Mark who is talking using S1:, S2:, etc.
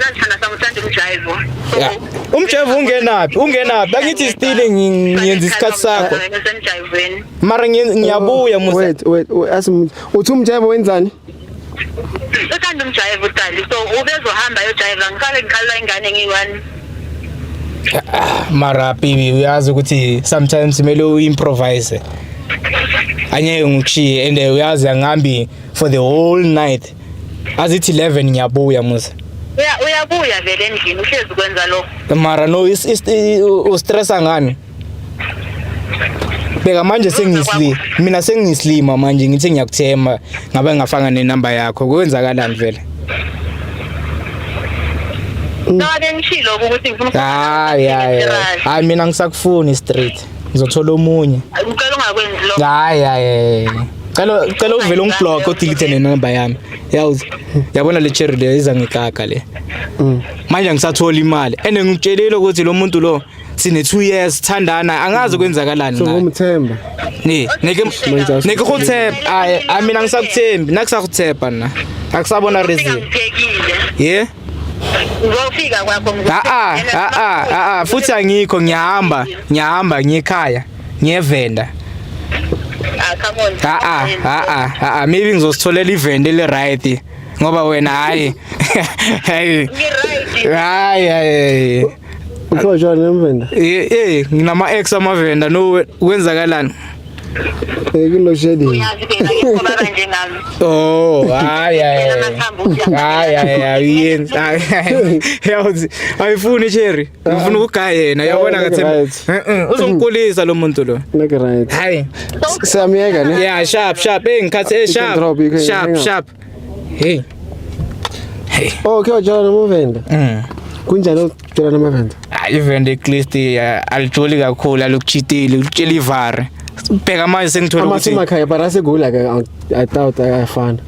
S1: Uyazi thina samthanda umjayivo. So
S2: Ya. Umjevo ungenaphi? Ungenaphi? Angithi still ngiyenza isikhathi sakho.
S1: Semjayivweni.
S2: Mara ngiyabuya musa.
S3: Wait, wait, wait, uthi umjebo wenzani?
S1: Uthanda umjayivo udali. So ubezohamba ayojayiva, ngiqale ngikhalelwa ingane ngiyi-one.
S2: Mara baby, uyazi ukuthi sometimes kumele uimprovise. Angeke ngikushiye and uyazi angihambi for the whole night. Azithi 11 ngiyabuya musa.
S1: Uyabuya vele endlini, uhlezi kwenza lokho.
S2: Mara no, ustressa ngani? Beka manje sengisli mina sengislima manje, ngithi ngiyakuthemba, ngabe ngafanga nenamba yakho, kwenzakalani vele?
S1: Ngabe ngishilo ukuthi ngifuna
S2: Hayi, hayi, hayi, mina ngisakufuni straight, ngizothola omunye.
S1: Ngicela ungakwenzi lokho.
S2: Hayi, hayi, cela uvele ungiblock, udelete nenamba yami. Yawuzi, yabona le cherry le iza ngikaka le. Manje angisathola imali and ngikutshelile ukuthi lo muntu lo sine 2 years thandana, angazi kwenzakalani
S3: So
S2: ngaye.
S3: Ngumthemba.
S2: Ne neke
S3: Manje
S2: neke go tshepa, hayi, hayi, mina ngisakuthembi, nakusakutshepa nna akusabona reason.
S1: Ngiphekile.
S2: Ye.
S1: Ngizofika kwakho.
S2: A a a a a, futhi angikho, ngiyahamba, ngiyahamba ngiyekhaya, ngiyevenda.
S1: Ah, come on.
S2: A a a a a, maybe ngizositholela ivenda ele right ngoba wena, hayi, hayi.
S1: Ngi-right.
S2: Hayi, hayi.
S3: Uthiwa njani nemvenda?
S2: Eh, nginama ex amavenda, no, kwenzakalani?
S3: Eh, kulo shedding.
S1: Uyazi phela ngikho baba njengami.
S2: Oh, hayi, hayi.
S1: Amathambo uya-
S2: Hayi, hayi, hayi, yenzi. Yazi, ayifuni cherry. Ngifuna ukugaya yena, yabona ngathi.
S3: Right.
S2: Uzongikulisa lo muntu lo.
S3: Make right.
S2: Hayi.
S3: Siyamyeka ne?
S2: Yeah, sharp, sharp. Hey, ngikhathi eh
S3: You can
S2: sharp.
S3: drop, you can
S2: Sharp,
S3: hang up.
S2: sharp. Hey. Hey.
S3: Oh, ke wajala namavenda. Kunjani ukujala namavenda?
S2: Hayi, ivende at alijoli kakhulu, alukuchiteli, ukutshela ivare. Bheka manje sengithola ukuthi
S3: Amasemakhaya but asegula ke, I thought ayafana.